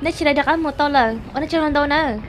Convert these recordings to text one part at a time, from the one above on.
Neb tsis lawv rov qab mus tau lawm, ua nej tsaug ntau nawb.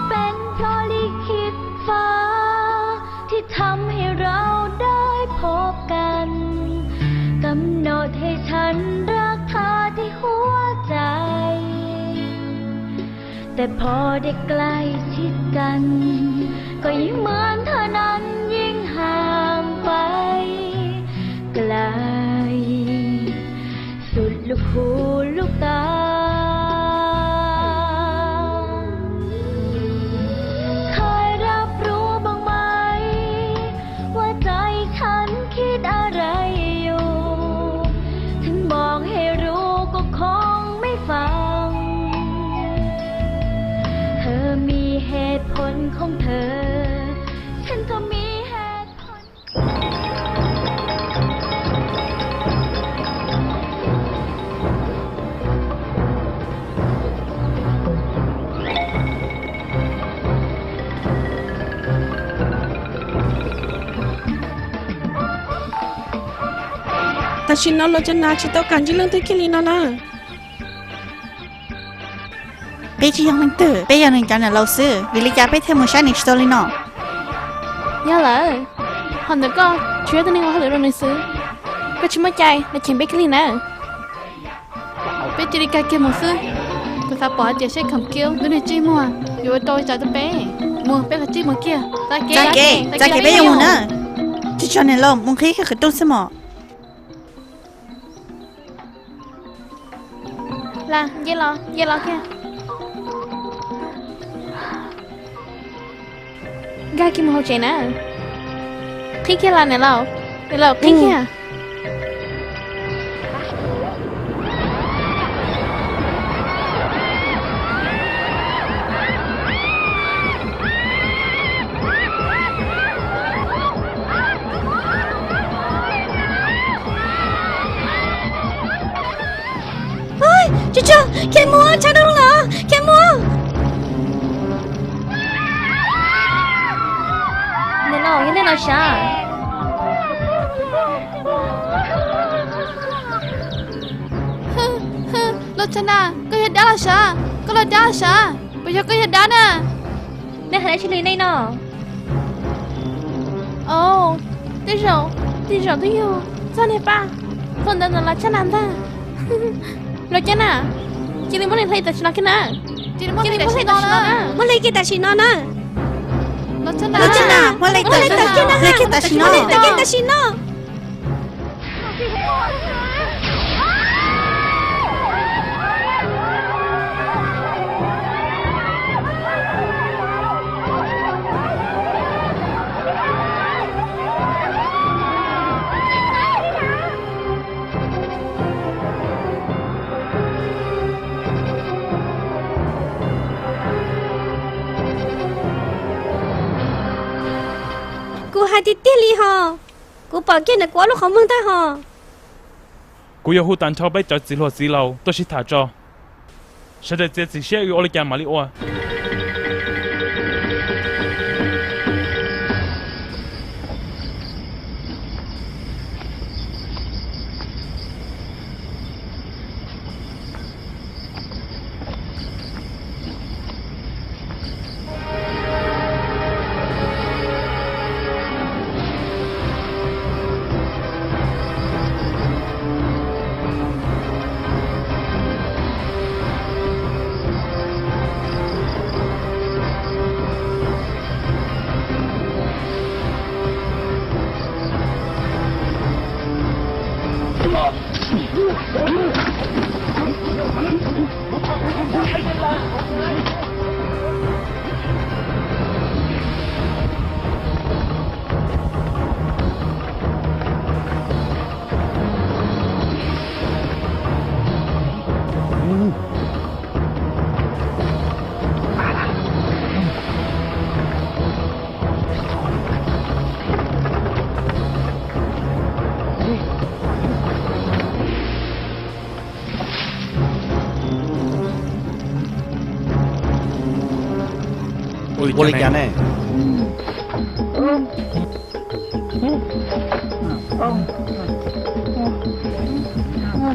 เป็นเพราะลิขิตฟ้าที่ทำให้เราได้พบกัน กำหนดให้ฉันรักเธอที่หัวใจ แต่พอได้ใกล้ชิดกัน ก็ยิ่งเหมือนเธอนั้นยิ่งห่างไปไกล สุดลูกหูลูกตา เคยรับรู้บ้างไหม ว่าใจฉันคิดอะไรอยู่ ถึงบอกให้รู้ก็คงไม่ฟัง เธอมีเหตุผลของเธอ ฉันก็มีเหตุผล Tam sim no Los Cov Nas tsis tau kam ntsib leej twg kiag li no na. Peb tsis yog leej twg, peb yog nws cov niam laus xwb, vim li cas peb thiaj mus saib nws tsis tau li no? Yog lawm, ho ntawm koj tsuas yog tus neeg ua hauj lwm rau nws xwb, koj tsis muaj cai los cheem peb kiag li na. Peb cia li kag kiag mus xwb. Kuv xav pom hais tias seb Kham Kiu ntu niag ntsej muag yuav ua rau li cas rau peb. Mus, peb kav tsij mus kiag. Txav kev, txav kev, peb yuav mus na. Tsis tso niam laus mus nqhis kiag qhwv rooj xwb mos. Las, nce los, nce los kiag. Nkag kiag mus hauv tsev na. Qhib kiag las niam laus, niam laus qhib kiag. Tsuag tsuag, khiav mus, tshav ntuj los, khiav mus. Niam laus, yog nej los sav. Los Tshaj Nas, koj yog dab los sav, koj los dab los sav, puas yog koj yog dab na? Nej hais dab tsi li nej no? Au, tej zaum, tej zaum twb yog txog niag paj hluas ntawd ntawd los Tshaj Nas ntag. Los Tshaj Nas, cia li muab nws hle tam sim no kiag na. Cia li muab hle tam sim no na. Muab hle kiag tam sim no na. Los Tshaj Nas, muab hle kiag tam sim no. Hle kiag tam sim no. Hle kiag tam sim no. Kuv hais tiag tiag li hos, kuv pom kiag ntawm kuv ob lub qhov muag ntag hos. Kuv yuav hu tas nrho peb cov txiv hluas txiv laus tuaj sib tham tso, sawv daws txiav txim siab wb ua li cas mam li ua. Ua li cas ne?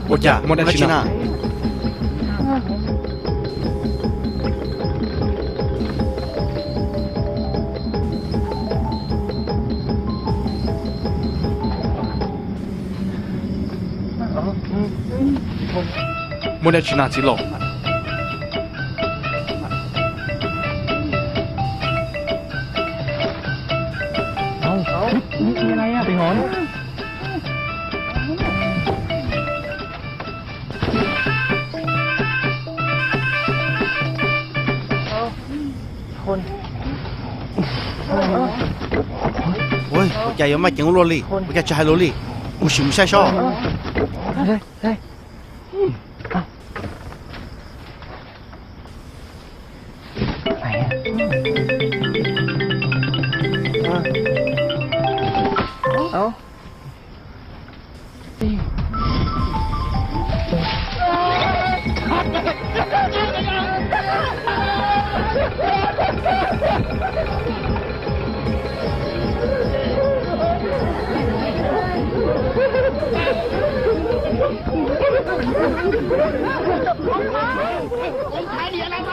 Ua cas muaj dab tsi na? Muaj dab tsi na txiv laus? Ua cas yuav maj ceev ua luaj li? Ua cas tsis hais lus li? Kuv sim mus saib seb.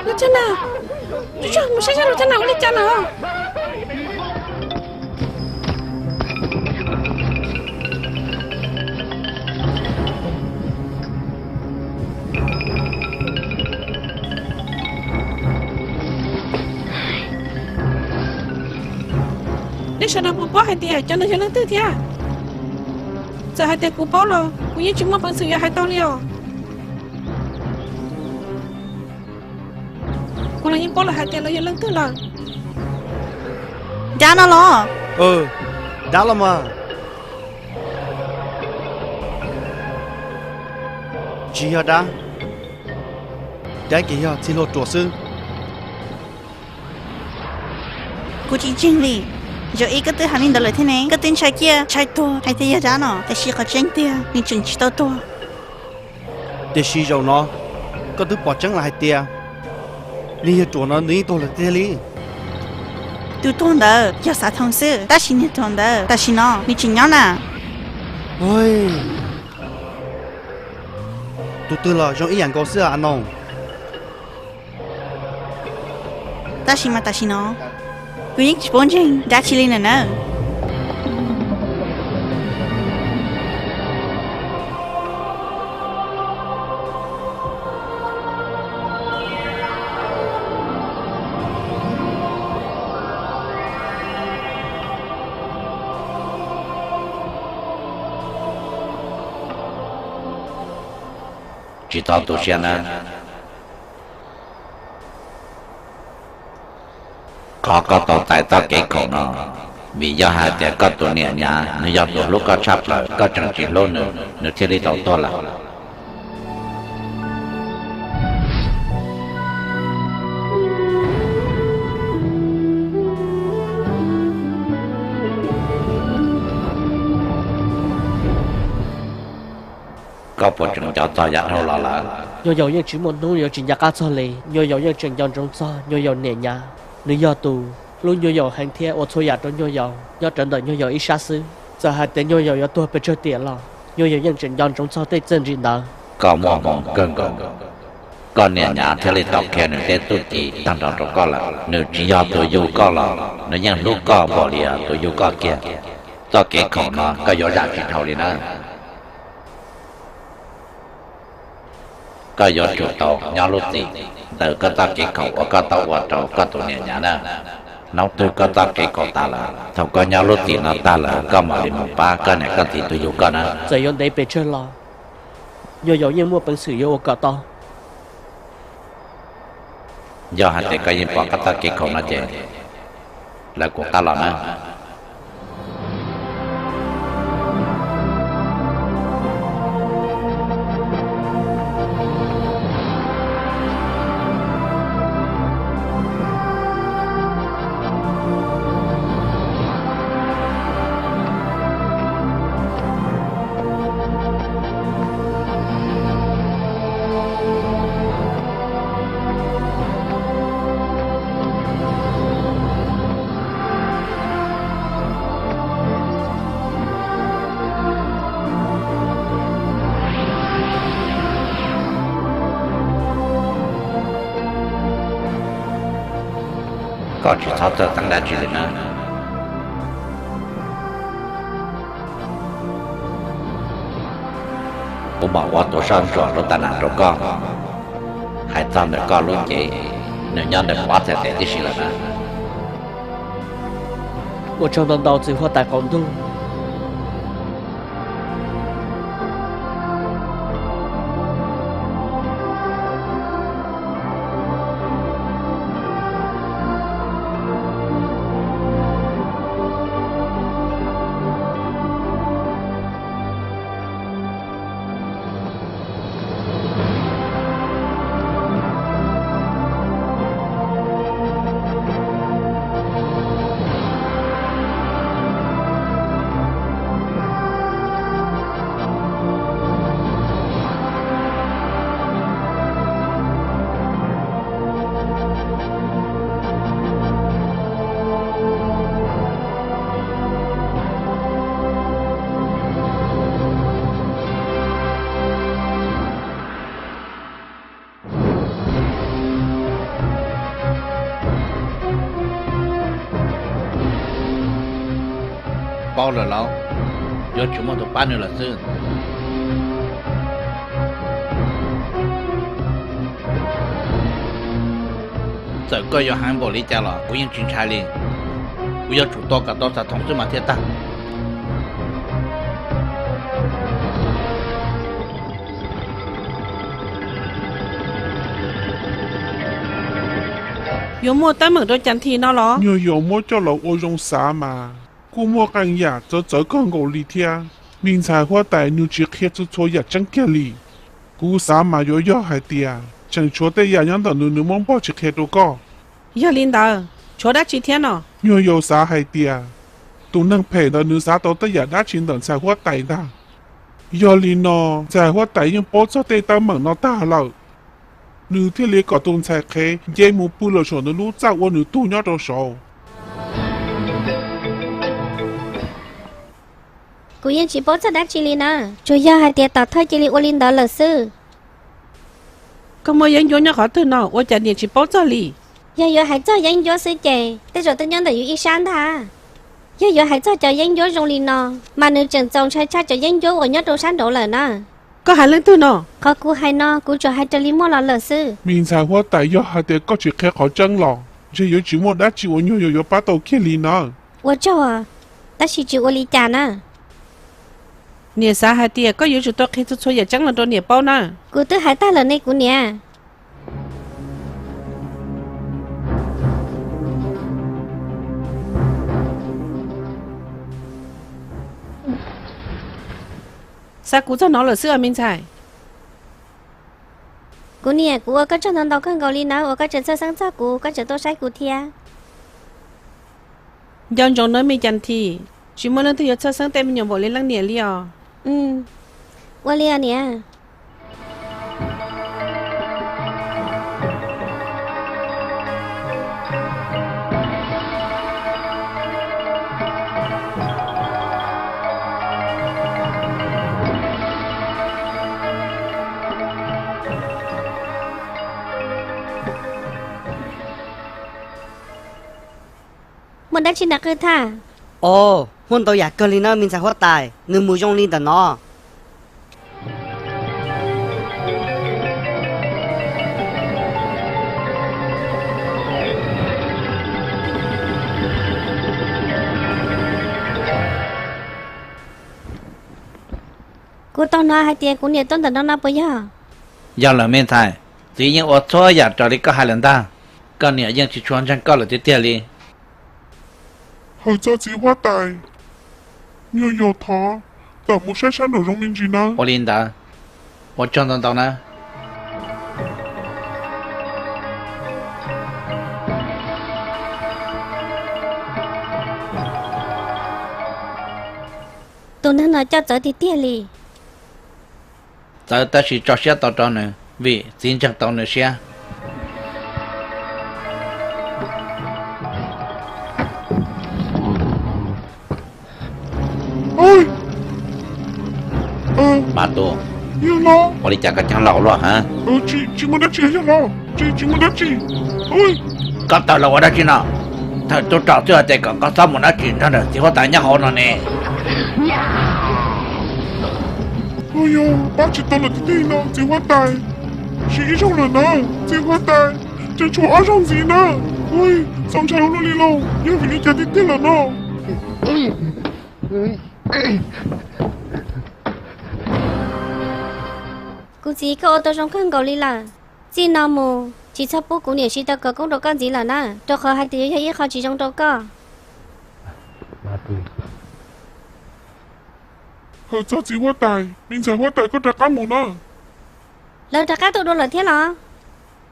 Lub caj na, mus saib saib lub caj na ua li cas na. Nej sawv daws puas paub hais tias cov no yog leej twg thiab? Txawm hais tias kuv paub los kuv yeej tsis muaj peev xwm yuav hais tau li os. Kuv los yeej paub lawm hais tias lawv yog leej twg lawm. Dab no los? Dab los mas. Tsis yog dab, dab ces yog txij hlua ruam xwb. Kuv tsis ntseeg li. Zaum ib koj twb hais li ntawd lawm thiab ne, koj twb ntshai ciaj ntshai tuag hais tias yog dab no, tiam sis qhov tseeb tiag nws tseem tsis tau tuag. Tiam sis zaum no koj twb pom tseeb lawm hais tias niag yawg ruam no nws yeej tuag lawm tiag li. Tus tuag ntawd yog Xav Thoo xwb, tab sis niag ruam ntawd tam sim no nws tseem nyob na. Tus twg los zoo ib yam nkaus xwb a Noos. Tab sis mas tam sim no kuv yeej tsis paub ntseeg dab tsi li na nawb. Tsis txhob tu siab nawb. Qhov koj tau txais txoj kev khoom no, vim yog hais tias koj tus niam nyab nws yog tus hlub koj tshaj plaws, koj tseem tsis hlub nws, nws thiaj li tau tuag lawm. Koj puas tseem nco txog yav dhau los lawm? Nyuag Yaus yeej tsis muaj hnub yuav tsis nco qab txog li. Nyuag Yaus yeej tseem nco ntsoov txog Nyuag Yaus niam Nyav. Nws yog tus hlub Nyuag Yaus heev thiab ua txhua yam rau Nyuag Yaus nyob rawv ntawm Nyuag Yaus ib sab xwb. Txawm hais tias Nyuag Yaus yuav tuag pes tsawg tiam los Nyuag Yaus yeej tseem nco ntsoov txog tej txiaj ntsig ntawd. Koj muaj hmoo kawg nkaus, koj niam Nyav thiaj li tau qhia nws tej txuj ci tag nrho rau koj lawm. Nws tsis yog tus yug koj los nws yeej hlub koj npaum li tus yug koj kiag. Txoj kev khoom no koj yuav zam tsis dhau li nawb. Koj yuav tsum tau nyob lub txim ntawm koj txoj kev khoom uas koj tau ua rau koj tus niam Nyav na. Hnub twg koj txoj kev khoom tas lawm, thaum koj nyob lub txim no tag lawm koj mam li mus pab koj niam koj txiv tus yug koj na. Txawm yuav ntev pes tsawg los Nyuag Yaus yeej muaj peev xwm yuav ua kom tau. Yog hais tias koj yeej pom koj txoj kev khaum no ces lawv kuv qab los na. Koj tsis txhob txawj teeb dab tsi li na. Kuv mam ua tuav soj ntsuam lub tas nam rau koj. Hais txog ntawm koj lub cev, nws nyob ntawm pob txhais tes tib si lawm na. Ua tsaug ntau ntau txiv huab tais qaum ntuj. Paub lawm lauj, yuav tsum muaj tus pab nws lawm xwb. Txawm koj yuav heev npaum li cas los kuv yeej tsis ntshai li. Kuv yuav tsum tua kom tau Xav Thoom xwb mas thiaj tag. Yuav muaj teeb meem rau Cas Thi no los? Nyuag Yaus muab coj los ua zoo xav mas kuj muaj qee yam txawv txawv kawg nkaus li thiab. Me ntxhais huab tais, nws tsis qhia txhua txhua yam tseeb kiag li. Kuv xav mas yuav yog hais tias tseem tshuav tej yam nyob ntawm nws, nws muab npog tsis qhia rau koj. Yog li ntawd, tshuav dab tsi thiab no? Nyuag Yaus xav hais tias tus neeg phem ntawd nws xav tau tej yam dab tsi ntawm ntxhais huab tais ntag. Yog li no, ntxhais huab tais yeej paub txog tej teeb meem no tag lawm, nws thiaj li kom tus ntxhais qhev nce mus pw lawm saum nws lub txaj ua nws tug nyob rau saud. Kuv yeej tsis paub txog dab tsi li na, tsuas yog hais tias Tom Thawj cia li ua li ntawd lawm xwb. Koj muaj yeeb ncuab nyob qhov twg no, ua cas niam tsis paub txog li? Yog yuav hais txog yeeb ncuab xwb ces tej zaum twb nyob ntawm yus ib sab ntag. Yog yuav hais txog cov yeeb ncuab zoo li no, mas nws tseem txaus ntshai tshaj cov yeeb ncuab uas nyob rau sab nraud lawm na. Koj hais leej twg no? Qhov kuv hais no, kuv tsuas hais raws li muaj los lawm xwb. Me ntxhais huab tais, yog hais tias koj tsis qhia qhov tseeb los ntshe yuav tsis muaj dab tsi uas Nyuag Yaus yuav pab tau kiag li na. Ua tsaug, tab sis tsis ua li cas na. Niam xav hais tias koj yuav tsum tau qhia txhua txhua yam tseeb los rau niam paub na. Kuv twb hais tag lawm ne kuv niam. Xa kuv txog no lawm xwb os me ntxhais. Kuv niam, kuv ua koj tsaug ntau ntau kawg nkaus li nawb uas koj tseem txhawj xeeb txog kuv, koj tseem tuaj saib kuv thiab. Nco ntsoov nawb me Cas Thi, tsis muaj leej twg yuav txhawj xeeb tej me nyuam npaum li leej niam li os. Ua li os niam. Muaj dab tsi nram qwj thaj? Os, muaj ntau yam kawg li na me ntxhais huab tais, nws mus zoo li ntawm no. Kuv tau hnov hais tias kuv niam tuaj ntawm no no puas yog? Yog lawm me ntxhais, txiv yeej ua txhua yam raws li koj hais lawm ntag. Koj niam yeej tsis tshua ntseeg koj lawm tiag tiag li. Hawm txog txiv huab tais, nyuag yog thov tawm mus saib sab nraum zoov me ntsis nawb. Ua li ntawd, ua tsaug ntau ntau na. Tus neeg no coj txawv tiag tiag li. Txawv tab sis tso siab tau rau nws vim txiv ntseeg tau nws siab. Mas tus, ua li cas koj ceeb laus luaj ha? Tsis muaj dab tsi, yog los tsis muaj dab tsi. Koj tawm los ua dab tsi no? Thawj tub rog twb hais tias kom koj txhob mus dab tsi nrog nram txiv huab tais nyob hauv no ne. Yog pab tsis tau lawm tiag tiag no txiv huab tais. Siv ib zaug lawm na txiv huab tais, ces tshuav ob zaug ntxiv na. Txaus ntshai ua luaj li lauj, yog vim li cas tiag tiag lawm no? Kuv txiv, koj ua tau zoo kawg nkaus li lawm. Txij no mus tsis txhob pub kuv niam siv tau khawv koob rau koj ntxiv lawm na, rau qhov hais tias yuav yog ib qho tsis zoo rau koj. Hawm txog txiv huab tais, me ntxhais huab tais, koj rov qab mus na. Lawv rov qab tuaj dua lawm thiab los?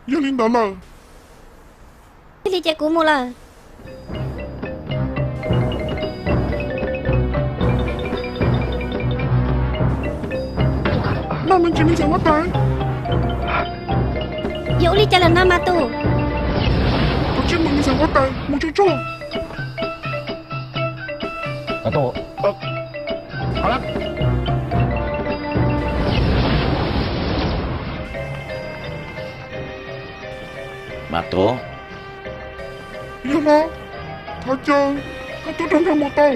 Yog li ntawd lawm. Yog li ces kuv mus lawm. Maj me ntsis me ntxhais huab tais. Yog ua li cas lawm no mas tus? Koj tsis mus me ntxhais huab tais, mus tsuag tsuag. Mas tus, yog no, thov caw thawj tub rog nkag mus tau.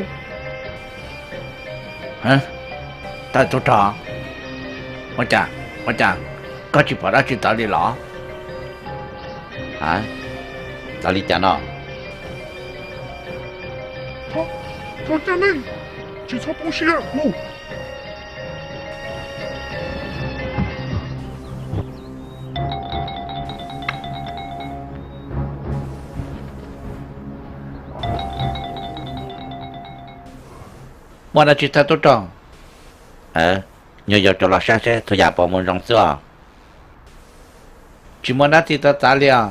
Thawj tub rog, ua cas, ua cas koj tsis pom dab tsi tawv li los? Txawv li cas no? Thov caw nej tsis txhob poob siab mus. Muaj dab tsi thawj tub rog? Nyuag yau rov los saib seb txhua yam puas mus zoo xwb os. Tsis muaj dab tsi txawv txav li os.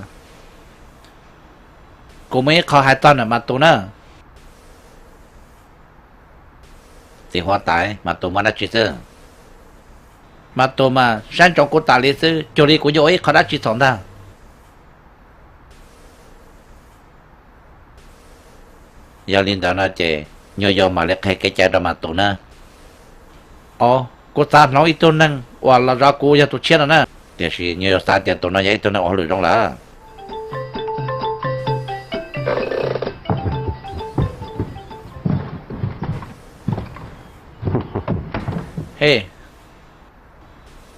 Kuv muaj ib qho hais txog ntawm mas tus na. Txiv huab tais, mas tus muaj dab tsi xwb? Mas tus mas saib ntsoov kuv tas li xwb, cuag li kuv yuav ua ib qho dab tsi txhaum ntag. Yog li ntawd no ces nyuag yau mam li qhia kev cai rau mas tus na. Os, kuv xav hloov ib tug neeg uas los zov kuv yog tus tshiab no na. Tiam sis nyuag yau xav tias tus no yog ib tug neeg ua hauj lwm zoo lawm. He,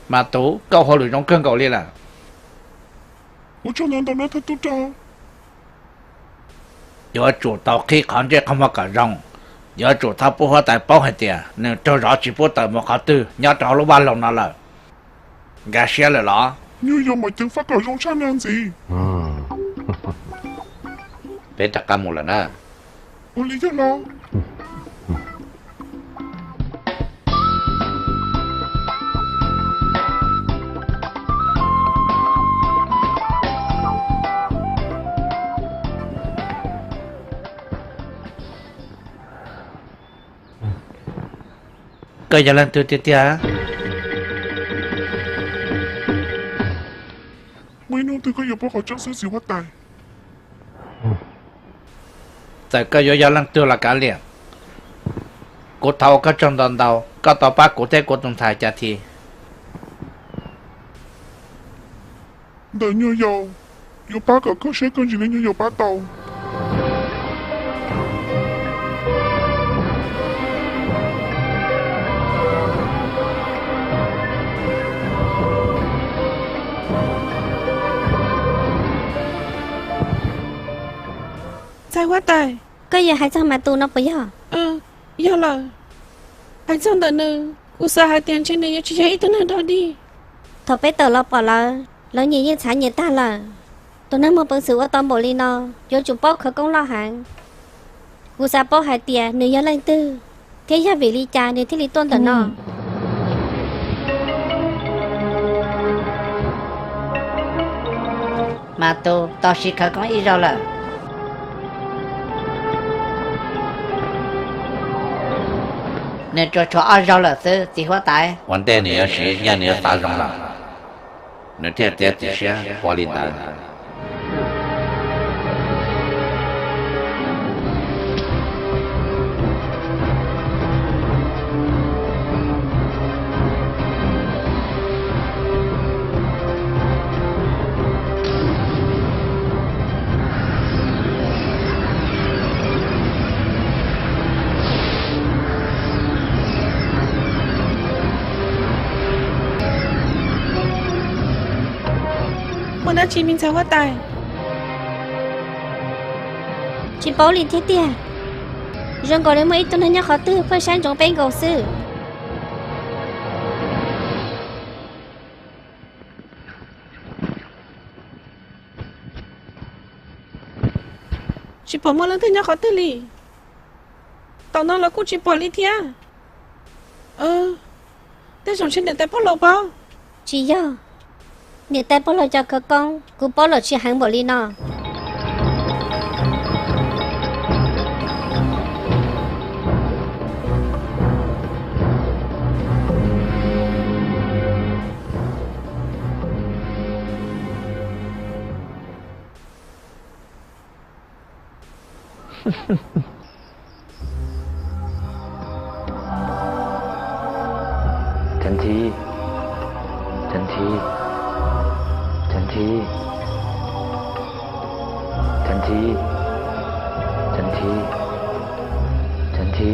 mas tus, koj ua hauj lwm zoo kawg nkaus li lawm. Ua tsaug ntau ntau nawb thawj tub rog. Yuav tsum tau qhib qhov ntsej qhov muag kom zoo. Yuav tsum txhob pub huab tais paub hais tias nws raug zov tsis pub tawm mus qhov twg nyob rau hauv lub vaj loog no lawm. Nkag siab lawm los? Nyuag yau mam ceev faj kom zoo tshaj no ntxiv. Peb rov qab mus lawm na. Ua li yog los. Koj yog leej twg tiag tiag? Muaj ib hnub twg koj yuav paub qhov tseeb xwb txiv huab tais. Txawm koj yuav yog leej twg los kav liam, kuv thov ua koj tsaug ntau ntau, koj tau pab kuv thiab kuv tus ntxhais cas thi. Ntawm nyuag yau, yuav pab kom koj siab koj ntsis li nyuag yau pab tau. Ntxhais huab tais, koj yuav hais txog mas tus no puas yog? Yog lawm. Hais txog ntawm nws, Kuv xav hais tias ntshe nws yuav tsis yog ib tug neeg dog dig. Thaum peb tawm los pom lawv, lawv nyias yeej txhav nyias tag lawm. Tus neeg muaj peev xwm ua tau npaum li no yuav tsum paub khawv koob loj heev. Kuv xav paub hais tias nws yog leej twg, thiab yog vim li cas nws thiaj li tuaj ntawm no. Mas tus tau siv khawv koob ib zaug lawm, nws tsuas tshuav ob zaug lawm xwb, txiv huab tais. Ua ntej nws yuav siv, yog nws yuav xav zoo lawm, nws thiaj txiav txim siab ua li ntawd. Muaj dab tsi me ntxhais huab tais? Tsis paub li thiab tiag. Zoo nkaus li muaj ib tug neeg nyob qhov twg pheej saib ntsoov peb nkaus xwb. Tsis pom muaj leej twg nyob qhov twg li. Tom no los kuj tsis pom li thiab. Tej zaum ntshe niam tais pog laus pab. Tsis yog. Niam tais pog laus cov khawv koob kuv paub lawm tsis heev npaum li no. Can Thi, Can Thi, Can Thi, Can Thi, Can Thi, Can Thi.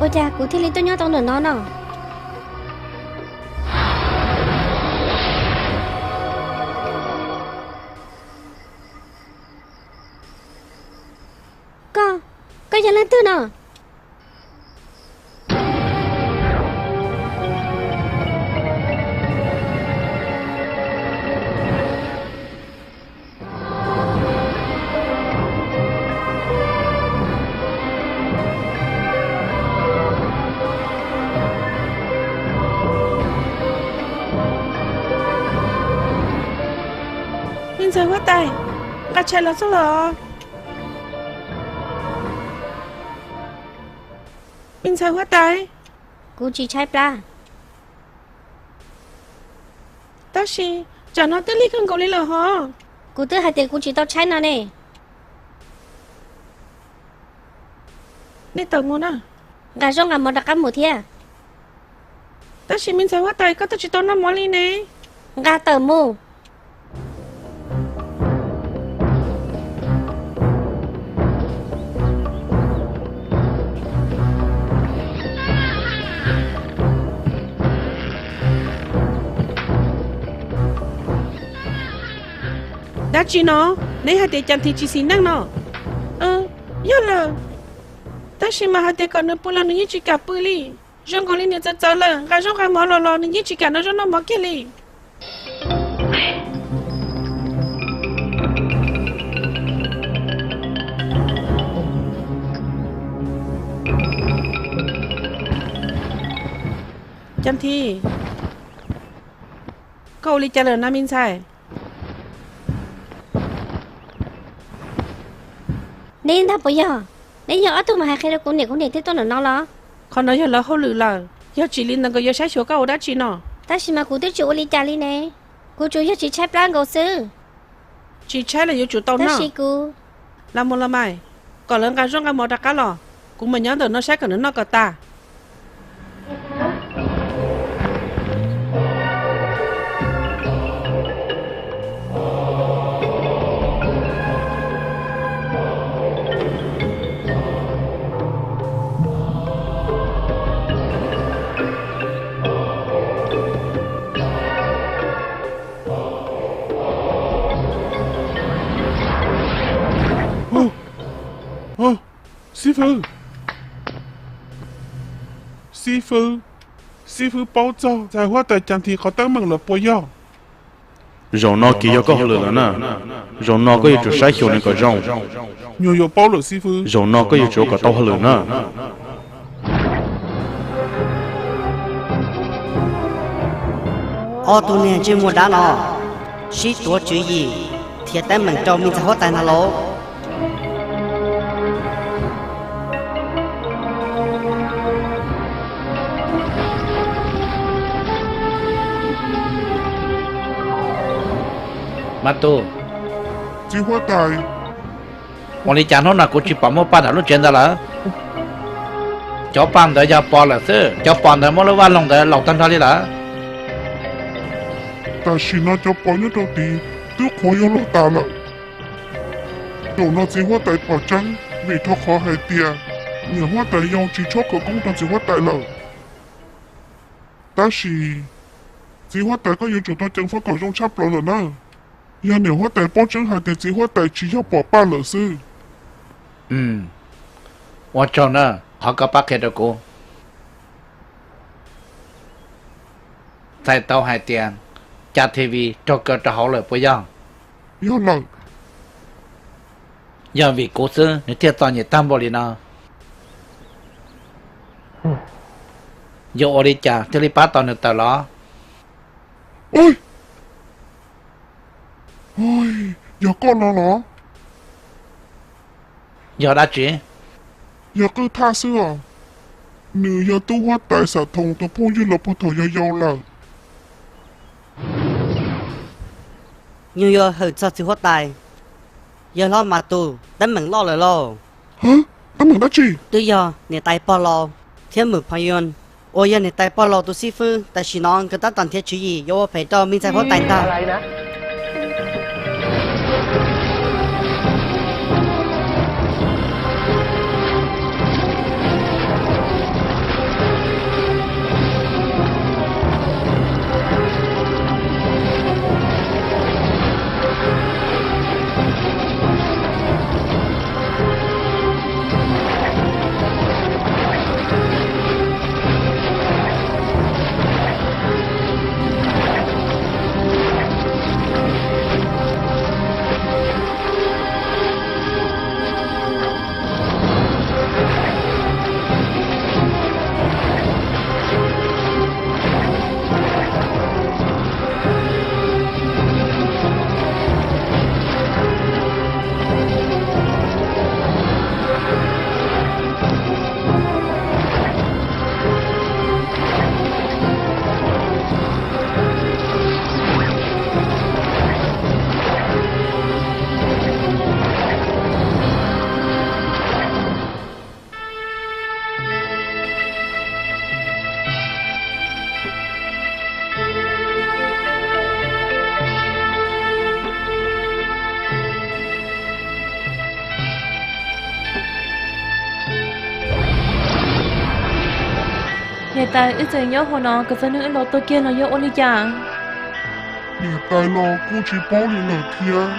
Ua cas kuv thiaj li tuaj nyob tau ntawm no no? Koj, koj yog leej twg no? Me ntxhais huab tais, nqa tshais los txog los. Me ntxhais huab tais. Kuv tsis tshaib plab. Tab sis tsam no twb lig kawg nkaus li lawm hos. Kuv twb hais tias kuv tsis tau tshaib no ne. Nej tawm mus na. Nqa zaub nqa mov rov qab mus thiab. Tab sis me ntxhais huab tais, koj twb tsis tau noj mov li ne. Nqa tawm mus. Dab tsi no? Neb hais tias Cas This tsis xis neej no? Yog lawm. Tab sis mas hais tias kom nws pw los nws yeej tsis kam pw li. Zoo nkaus li nws txawv txawv lawm, nqa zaub nqa mov los los nws yeej tsis kam noj zaub noj mov kiag li. Cas This, koj ua li cas lawm na me ntxhais? Neb ntag puas yog? Neb yog ob tug mas hais qhia rau kuv niam kuv niam thiaj tuaj ntawm no los? Qhov no yog lawv hauj lwm lawm, yog tsis li ntawd nkawd yuav saib xyuas koj ua dab tsi no? Tab sis mas kuv twb tsis ua li cas li ne, kuv tsuas yog tsis tshaib plab nkaus xwb. Tsis tshaib los yuav tsum tau noj. Los mus los mas, kom lawv nqa zaub nqa mov rov qab los, kuv mam nyob ntawm no saib kom nws noj kom tas. Xib fwb, xib fwb, xib fwb paub txog ntxhais huab tais Cas Nthi qhov teeb meem lawm puas yog? Zaum no ces yog koj hauj lwm lawm na. Zaum no koj yuav tsum saib xyuas nws kom zoo. Nyuag yuav paub lawm xib fwb. Zaum no koj yuav tsum ua kom tau hauj lwm na. Ob tug niag ntsej muag dab no sib tuav tswv yim thiab teeb meem rau me ntxhais huab tais ntag lauj. Mas tus txiv huab tais, ua li cas hnub no kuv tsis pom muaj paj nram lub tsev ntawd lawm? Cov paj ntawd yog pos lawm xwb, cov pos ntawd muab lub vaj loog ntawd laus tag nrho li lawm. Tam sim no cov pos nyob rau tid twb qhuav yuav luag tas lawm. Zaum no txiv huab tais pom tseeb, vim rau qhov hais tias niam huab tais yau tsis txhob khawv koob rau txiv huab tais lawm. Tab sis txiv huab tais koj yuav tsum tau ceev faj kom zoo tshaj plaws lawm na. Yog niam huab tais paub tseeb hais tias txiv huab tais tsis yog pom paj lawm xwb. Ua tsaug na, qhov koj pab qhia rau kuv. Txhais tau hais tias Cas Thi Vis raug kaw rau hauv lawm puas yog? Yog lawm. Yog vim kuv xwb nws thiaj txom nyem tag npaum li no. Yuav ua li cas thiaj li pab tau nws tawm los? Yog koj no los? Yog dab tsi? Yog Qwj Thaj xwb os. Nws yog tub huab tais Xam Thoos tus phooj ywg los puag thaum yau yau lawm. Nyuag yuav hwm txog txiv huab tais, yawg hlob Mas Tus teeb meem loj lawm lauj. Teeb meem dab tsi? Twb yog niam tais pog laus thiab Mws Phos Yuas uas yog niam tais pog laus tus xib fwb, tam sim no nkawd tab tom nrhiav tswv yim yuav ua phem rau me ntxhais huab tais ntag. Niam tais, wb tseem nyob hauv no, koj txoj neeg wb los tuag kiag no yog ua li cas? Niam tais los kuj tsis paub li lawm thiab.